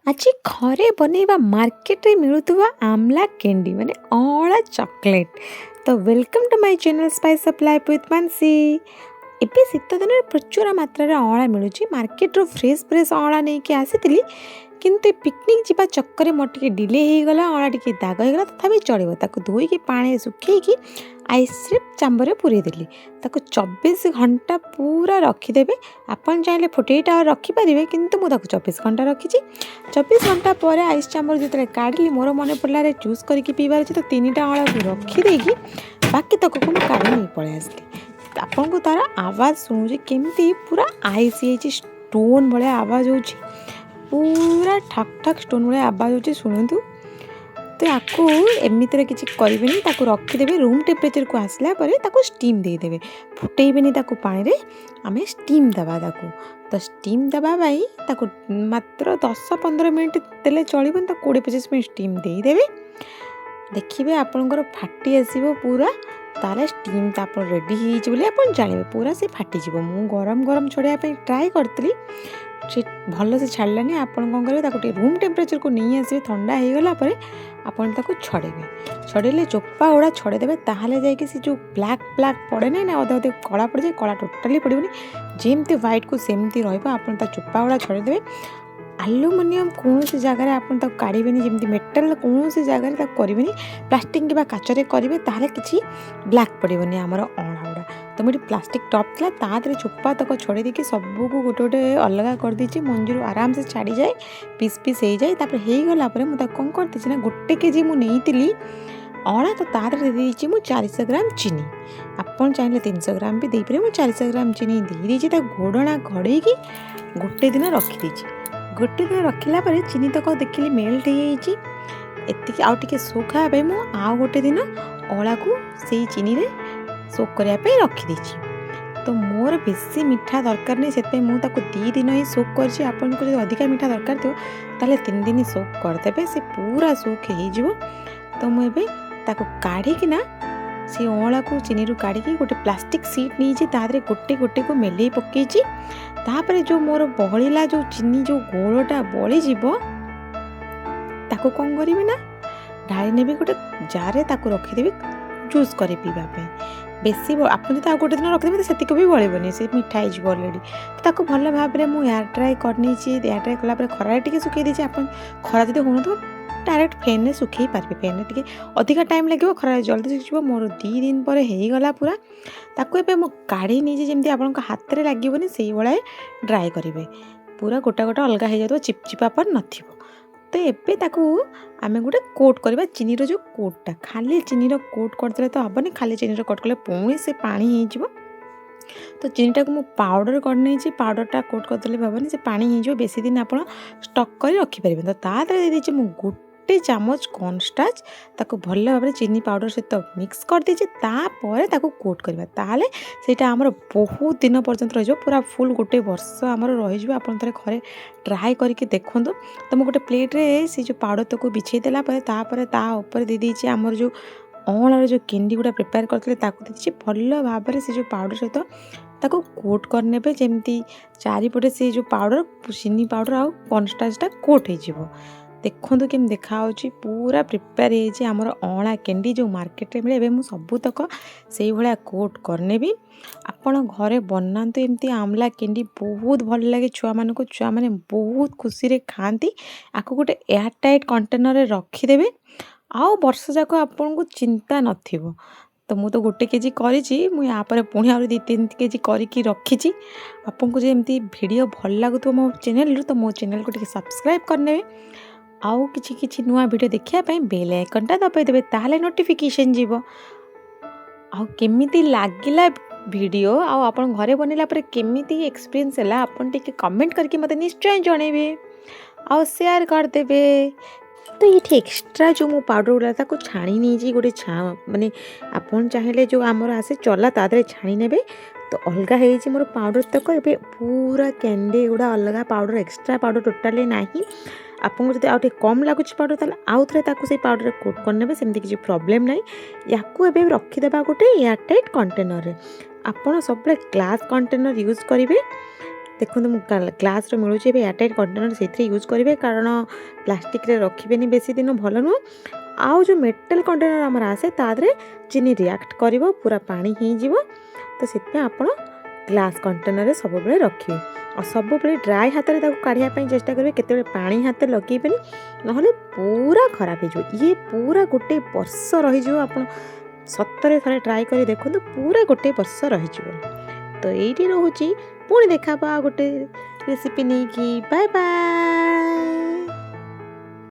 ଆଜି ଘରେ ବନେଇବା ମାର୍କେଟରେ ମିଳୁଥିବା ଆମଲା କ୍ୟାଣ୍ଡି, ମାନେ ଅଁଳା ଚକୋଲେଟ୍। ତ welcome to my channel Spice of Life with Mansi। ଏବେ ଶୀତ ଦିନରେ ପ୍ରଚୁର ମାତ୍ରାରେ ଅଁଳା ମିଳୁଛି। ମାର୍କେଟରୁ ଫ୍ରେଶ୍ ଫ୍ରେଶ୍ ଅଁଳା ନେଇକି ଆସିଥିଲି, କିନ୍ତୁ ପିକନିକ୍ ଯିବା ଚକ୍କରେ ମୋର ଟିକେ ଡିଲେ ହେଇଗଲା। ଅଁଳା ଟିକେ ଦାଗ ହେଇଗଲା, ତଥାପି ଚଳିବ। ତାକୁ ଧୋଇକି, ପାଣିରେ ଶୁଖେଇକି ଆଇସ୍ରେ ଚାମ୍ବରରେ ପୁରେଇ ଦେଲି। ତାକୁ 24 ଘଣ୍ଟା ପୁରା ରଖିଦେବେ। ଆପଣ ଚାହିଁଲେ 48 ଆୱାର ରଖିପାରିବେ, କିନ୍ତୁ ମୁଁ ତାକୁ 24 ଘଣ୍ଟା ରଖିଛି। 24 ଘଣ୍ଟା ପରେ ଆଇସ୍ ଚାମ୍ବର ଯେତେବେଳେ କାଢ଼ିଲି, ମୋର ମନେ ପଡ଼ିଲା ଜୁସ୍ କରିକି ପିଇବାର ଅଛି। ତ ତିନିଟା ଅଁଳାକୁ ରଖିଦେଇକି ବାକି ତକକୁ ମୁଁ କାଢ଼ି ନେଇ ପଳେଇ ଆସିଲି। ଆପଣଙ୍କୁ ତା'ର ଆୱାଜ ଶୁଣୁଛି, କେମିତି ପୁରା ଆଇସ୍ ହେଇଛି, ଷ୍ଟୋନ୍ ଭଳିଆ ଆୱାଜ ହେଉଛି। ପୁରା ଠକ୍ ଠକ୍ ଷ୍ଟୋନ୍ ଭଳିଆ ଆୱାଜ ହେଉଛି, ଶୁଣନ୍ତୁ। ତ ୟାକୁ ଏମିତିରେ କିଛି କରିବେନି, ତାକୁ ରଖିଦେବେ। ରୁମ୍ ଟେମ୍ପରେଚରକୁ ଆସିଲା ପରେ ତାକୁ ଷ୍ଟିମ୍ ଦେଇଦେବେ। ଫୁଟେଇବେନି ତାକୁ ପାଣିରେ, ଆମେ ଷ୍ଟିମ୍ ଦେବା ତାକୁ। ତ ଷ୍ଟିମ୍ ଦେବା ପାଇଁ ତାକୁ ମାତ୍ର 10-15 ମିନିଟ୍ ଦେଲେ ଚଳିବନି, ତ 20-25 ମିନିଟ୍ ଷ୍ଟିମ୍ ଦେଇଦେବେ। ଦେଖିବେ, ଆପଣଙ୍କର ଫାଟି ଆସିବ ପୁରା। ତାହେଲେ ଷ୍ଟିମ୍ଟା ଆପଣ ରେଡ଼ି ହେଇଯାଇଛି ବୋଲି ଆପଣ ଜାଣିବେ। ପୁରା ସେ ଫାଟିଯିବ। ମୁଁ ଗରମ ଗରମ ଛଡ଼େଇବା ପାଇଁ ଟ୍ରାଏ କରିଥିଲି, ସେ ଭଲସେ ଛାଡ଼ିଲାନି। ଆପଣ କ'ଣ କରିବେ, ତାକୁ ଟିକେ ରୁମ୍ ଟେମ୍ପରେଚରକୁ ନେଇ ଆସିବେ। ଥଣ୍ଡା ହେଇଗଲା ପରେ ଆପଣ ତାକୁ ଛଡ଼େଇବେ। ଛଡ଼େଇଲେ ଚୋପା ଗୁଡ଼ା ଛଡ଼େଇଦେବେ, ତାହେଲେ ଯାଇକି ସେ ଯେଉଁ ବ୍ଲାକ୍ ବ୍ଲାକ୍ ପଡ଼େ ନାହିଁ ନା, ଅଧେ ଅଧେ କଳା ପଡ଼ିଯାଏ, କଳା ଟୋଟାଲି ପଡ଼ିବନି। ଯେମିତି ହ୍ୱାଇଟ୍କୁ ସେମିତି ରହିବ। ଆପଣ ତା ଚୋପା ଗୁଡ଼ା ଛଡ଼େଇଦେବେ। ଆଲୁମିନିୟମ କୌଣସି ଜାଗାରେ ଆପଣ ତାକୁ କାଢ଼ିବେନି, ଯେମିତି ମେଟାଲ କୌଣସି ଜାଗାରେ ତାକୁ କରିବେନି। ପ୍ଲାଷ୍ଟିକ୍ କିମ୍ବା କାଚରେ କରିବେ, ତାହେଲେ କିଛି ବ୍ଲାକ୍ ପଡ଼ିବନି ଆମର ଅଁଳା ଗୁଡ଼ା। ତ ମୁଁ ଏଠି ପ୍ଲାଷ୍ଟିକ୍ ଟପ୍ ଥିଲା, ତା ଦେହରେ ଚୋପା ତକ ଛଡ଼େଇ ଦେଇକି ସବୁକୁ ଗୋଟେ ଗୋଟେ ଅଲଗା କରିଦେଇଛି। ମଞ୍ଜିରୁ ଆରାମସେ ଛାଡ଼ିଯାଏ, ପିସ୍ ପିସ୍ ହେଇଯାଏ। ତାପରେ ହେଇଗଲା ପରେ ମୁଁ ତାକୁ କ'ଣ କରିଦେଇଛି ନା, 1 କେଜି ମୁଁ ନେଇଥିଲି ଅଁଳା, ତ ତା ଦେହରେ ଦେଇଦେଇଛି ମୁଁ 400 ଗ୍ରାମ ଚିନି। ଆପଣ ଚାହିଁଲେ 300 ଗ୍ରାମ ବି ଦେଇପାରିବେ। ମୁଁ 400 ଗ୍ରାମ ଚିନି ଦେଇଦେଇଛି। ତାକୁ ଘୋଡ଼ଣା ଘୋଡ଼େଇକି ଗୋଟେ ଦିନ ରଖିଦେଇଛି। ଗୋଟେ ଦିନ ରଖିଲା ପରେ ଚିନି ତକ ଦେଖିଲି ମେଲ୍ଟ ହେଇଯାଇଛି ଏତିକି। ଆଉ ଟିକେ ସୋକ୍ ହେବା ପାଇଁ ମୁଁ ଆଉ ଗୋଟେ ଦିନ ଅଁଳାକୁ ସେଇ ଚିନିରେ ସୋକ୍ କରିବା ପାଇଁ ରଖିଦେଇଛି। ତ ମୋର ବେଶୀ ମିଠା ଦରକାର ନାହିଁ, ସେଥିପାଇଁ ମୁଁ ତାକୁ 2 ଦିନ ହିଁ ସୋକ୍ କରିଛି। ଆପଣଙ୍କୁ ଯଦି ଅଧିକା ମିଠା ଦରକାର ଥିବ, ତାହେଲେ 3 ଦିନ ସୋକ୍ କରିଦେବେ, ସେ ପୁରା ସୋକ୍ ହେଇଯିବ। ତ ମୁଁ ଏବେ ତାକୁ କାଢ଼ିକିନା, ସେ ଅଁଳାକୁ ଚିନିରୁ କାଢ଼ିକି ଗୋଟେ ପ୍ଲାଷ୍ଟିକ୍ ସିଟ୍ ନେଇଛି, ତା ଦେହରେ ଗୋଟେ ଗୋଟେକୁ ମେଲେଇ ପକେଇଛି। ତାପରେ ଯେଉଁ ମୋର ବଳିଲା, ଯେଉଁ ଚିନି ଯେଉଁ ଘୋଳଟା ବଳିଯିବ, ତାକୁ କ'ଣ କରିବି ନା, ଢାଳି ନେବି ଗୋଟେ ଜାରରେ, ତାକୁ ରଖିଦେବି ଜୁସ୍ କରି ପିଇବା ପାଇଁ। ବେଶୀ ଆପଣ ଯଦି ଆଉ ଗୋଟେ ଦିନ ରଖିଦେବେ, ତ ସେତିକି ବି ବଳିବନି, ସେ ମିଠା ହେଇଯିବ ଅଲରେଡ଼ି। ତ ତାକୁ ଭଲ ଭାବରେ ମୁଁ ଏୟାର ଡ୍ରାଏ କରିନେଇଛି। ଏୟାର ଡ୍ରାଏ କଲା ପରେ ଖରାରେ ଟିକେ ଶୁଖେଇ ଦେଇଛି। ଆପଣ ଖରା ଯଦି ହେଉନଥିବ, ଡାଇରେକ୍ଟ ଫ୍ୟାନ୍ରେ ଶୁଖେଇ ପାରିବେ। ଫ୍ୟାନ୍ରେ ଟିକେ ଅଧିକା ଟାଇମ୍ ଲାଗିବ, ଖରାରେ ଜଲ୍ଦି ଶୁଖିଯିବ। ମୋର 2 ଦିନ ପରେ ହେଇଗଲା ପୁରା। ତାକୁ ଏବେ ମୁଁ କାଢ଼ି ନେଇଛି। ଯେମିତି ଆପଣଙ୍କ ହାତରେ ଲାଗିବନି, ସେଇଭଳିଆ ଡ୍ରାଏ କରିବେ। ପୁରା ଗୋଟା ଗୋଟା ଅଲଗା ହେଇଯାଉଥିବ, ଚିପଚିପାପନ ନଥିବ। ତ ଏବେ ତାକୁ ଆମେ ଗୋଟେ କୋଟ୍ କରିବା, ଚିନିର ଯେଉଁ କୋଟ୍ଟା। ଖାଲି ଚିନିର କୋଟ୍ କରିଦେଲେ ତ ହେବନି। ଖାଲି ଚିନିର କୋଟ୍ କଲେ ପୁଣି ସେ ପାଣି ହେଇଯିବ। ତ ଚିନିଟାକୁ ମୁଁ ପାଉଡ଼ର କରିନେଇଛି। ପାଉଡ଼ରଟା କୋଟ୍ କରିଦେଲେ ବି ହେବନି, ସେ ପାଣି ହେଇଯିବ। ବେଶୀ ଦିନ ଆପଣ ଷ୍ଟକ୍ କରି ରଖିପାରିବେନି। ତ ତା ଦେହରେ ଦେଇଦେଇଛି ମୁଁ 1 ଚାମଚ କର୍ଣ୍ଣଷ୍ଟାଚ୍। ତାକୁ ଭଲ ଭାବରେ ଚିନି ପାଉଡ଼ର ସହିତ ମିକ୍ସ କରିଦେଇଛି। ତାପରେ ତାକୁ କୋଟ୍ କରିବା, ତାହେଲେ ସେଇଟା ଆମର ବହୁତ ଦିନ ପର୍ଯ୍ୟନ୍ତ ରହିଯିବ। ପୁରା ଫୁଲ୍ ଗୋଟେ ବର୍ଷ ଆମର ରହିଯିବ। ଆପଣ ଥରେ ଘରେ ଟ୍ରାଏ କରିକି ଦେଖନ୍ତୁ। ତ ମୁଁ ଗୋଟେ ପ୍ଲେଟ୍ରେ ସେ ଯେଉଁ ପାଉଡ଼ର ତାକୁ ବିଛେଇ ଦେଲା ପରେ, ତାପରେ ତା ଉପରେ ଦେଇଦେଇଛି ଆମର ଯେଉଁ ଅଁଳାର ଯେଉଁ କ୍ୟାଣ୍ଡି ଗୁଡ଼ା ପ୍ରିପେୟାର କରିଥିଲେ, ତାକୁ ଦେଇଦେଇଛି। ଭଲ ଭାବରେ ସେ ଯେଉଁ ପାଉଡ଼ର ସହିତ ତାକୁ କୋଟ୍ କରିନେବେ, ଯେମିତି ଚାରିପଟେ ସେ ଯେଉଁ ପାଉଡ଼ର, ଚିନି ପାଉଡ଼ର ଆଉ କର୍ଣ୍ଣଷ୍ଟାଚଟା କୋଟ୍ ହେଇଯିବ। ଦେଖନ୍ତୁ କେମିତି ଦେଖାହେଉଛି। ପୁରା ପ୍ରିପେୟାର ହେଇଛି ଆମର ଅଁଳା କ୍ୟାଣ୍ଡି, ଯେଉଁ ମାର୍କେଟରେ ମିଳେ। ଏବେ ମୁଁ ସବୁତକ ସେଇଭଳିଆ କୋଟ୍ କରିନେବି। ଆପଣ ଘରେ ବନାନ୍ତୁ ଏମିତି ଆମ୍ଲା କ୍ୟାଣ୍ଡି, ବହୁତ ଭଲ ଲାଗେ ଛୁଆମାନଙ୍କୁ। ଛୁଆମାନେ ବହୁତ ଖୁସିରେ ଖାଆନ୍ତି। ଆକୁ ଗୋଟେ ଏୟାର ଟାଇଟ୍ କଣ୍ଟେନରରେ ରଖିଦେବେ, ଆଉ ବର୍ଷ ଯାକ ଆପଣଙ୍କୁ ଚିନ୍ତା ନଥିବ। ତ ମୁଁ ତ 1 କେଜି କରିଛି, ମୁଁ ୟା ପରେ ପୁଣି ଆହୁରି 2-3 କେଜି କରିକି ରଖିଛି। ଆପଣଙ୍କୁ ଯଦି ଏମିତି ଭିଡ଼ିଓ ଭଲ ଲାଗୁଥିବ ମୋ ଚ୍ୟାନେଲରୁ, ତ ମୋ ଚ୍ୟାନେଲକୁ ଟିକେ ସବସ୍କ୍ରାଇବ୍ କରିନେବେ। ଆଉ କିଛି କିଛି ନୂଆ ଭିଡ଼ିଓ ଦେଖିବା ପାଇଁ ବେଲ୍ ଆଇକନ୍ଟା ଦବାଇ ଦେବେ, ତାହେଲେ ନୋଟିଫିକେସନ୍ ଯିବ। ଆଉ କେମିତି ଲାଗିଲା ଭିଡ଼ିଓ, ଆଉ ଆପଣ ଘରେ ବନେଇଲା ପରେ କେମିତି ଏକ୍ସପିରିଏନ୍ସ ହେଲା, ଆପଣ ଟିକେ କମେଣ୍ଟ କରିକି ମୋତେ ନିଶ୍ଚୟ ଜଣେଇବେ ଆଉ ସେୟାର କରିଦେବେ। ତ ଏଇଠି ଏକ୍ସଟ୍ରା ଯେଉଁ ମୁଁ ପାଉଡ଼ର ଗୁଡ଼ା ତାକୁ ଛାଣି ନେଇଛି ଗୋଟେ ଛା ମାନେ ଆପଣ ଚାହିଁଲେ ଯେଉଁ ଆମର ଆସେ ଚଲା, ତା ଦେହରେ ଛାଣି ନେବେ। ତ ଅଲଗା ହେଇଯାଇଛି ମୋର ପାଉଡ଼ର ତକ। ଏବେ ପୁରା କ୍ୟାଣ୍ଡି ଗୁଡ଼ା ଅଲଗା, ପାଉଡ଼ର, ଏକ୍ସଟ୍ରା ପାଉଡ଼ର ଟୋଟାଲି ନାହିଁ। ଆପଣଙ୍କୁ ଯଦି ଆଉ ଟିକେ କମ୍ ଲାଗୁଛି ପାଉଡ଼ର, ତାହେଲେ ଆଉ ଥରେ ତାକୁ ସେଇ ପାଉଡ଼ରରେ କୋଟ୍ କରିନେବେ, ସେମିତି କିଛି ପ୍ରୋବ୍ଲେମ୍ ନାହିଁ। ୟାକୁ ଏବେ ରଖିଦେବା ଗୋଟେ ଏୟାର ଟାଇଟ୍ କଣ୍ଟେନରରେ। ଆପଣ ସବୁବେଳେ ଗ୍ଲାସ୍ କଣ୍ଟେନର ୟୁଜ୍ କରିବେ। ଦେଖନ୍ତୁ, ମୁଁ ଗ୍ଲାସ୍ର ମିଳୁଛି ଏବେ ଏୟାରଟାଇଟ୍ କଣ୍ଟେନର୍, ସେଇଥିରେ ୟୁଜ୍ କରିବେ, କାରଣ ପ୍ଲାଷ୍ଟିକ୍ରେ ରଖିବେନି ବେଶୀ ଦିନ, ଭଲ ନୁହଁ। ଆଉ ଯେଉଁ ମେଟାଲ୍ କଣ୍ଟେନର୍ ଆମର ଆସେ, ତା ଦେହରେ ଚିନି ରିଆକ୍ଟ କରିବ, ପୁରା ପାଣି ହେଇଯିବ। ତ ସେଥିପାଇଁ ଆପଣ ଗ୍ଲାସ୍ କଣ୍ଟେନର୍ରେ ସବୁବେଳେ ରଖିବେ। ଆଉ ସବୁବେଳେ ଡ୍ରାଏ ହାତରେ ତାକୁ କାଢ଼ିବା ପାଇଁ ଚେଷ୍ଟା କରିବେ, କେତେବେଳେ ପାଣି ହାତରେ ଲଗେଇବେନି, ନହେଲେ ପୁରା ଖରାପ ହେଇଯିବ। ଇଏ ପୁରା ଗୋଟେ ବର୍ଷ ରହିଯିବ। ଆପଣ ସତରେ ଥରେ ଟ୍ରାଏ କରି ଦେଖନ୍ତୁ, ପୁରା ଗୋଟେ ବର୍ଷ ରହିଯିବ। ତ ଏଇଠି ରହୁଛି, ପୁଣି ଦେଖା ହେବ ଆଉ ଗୋଟେ ରେସିପି ନେଇକି। Bye bye.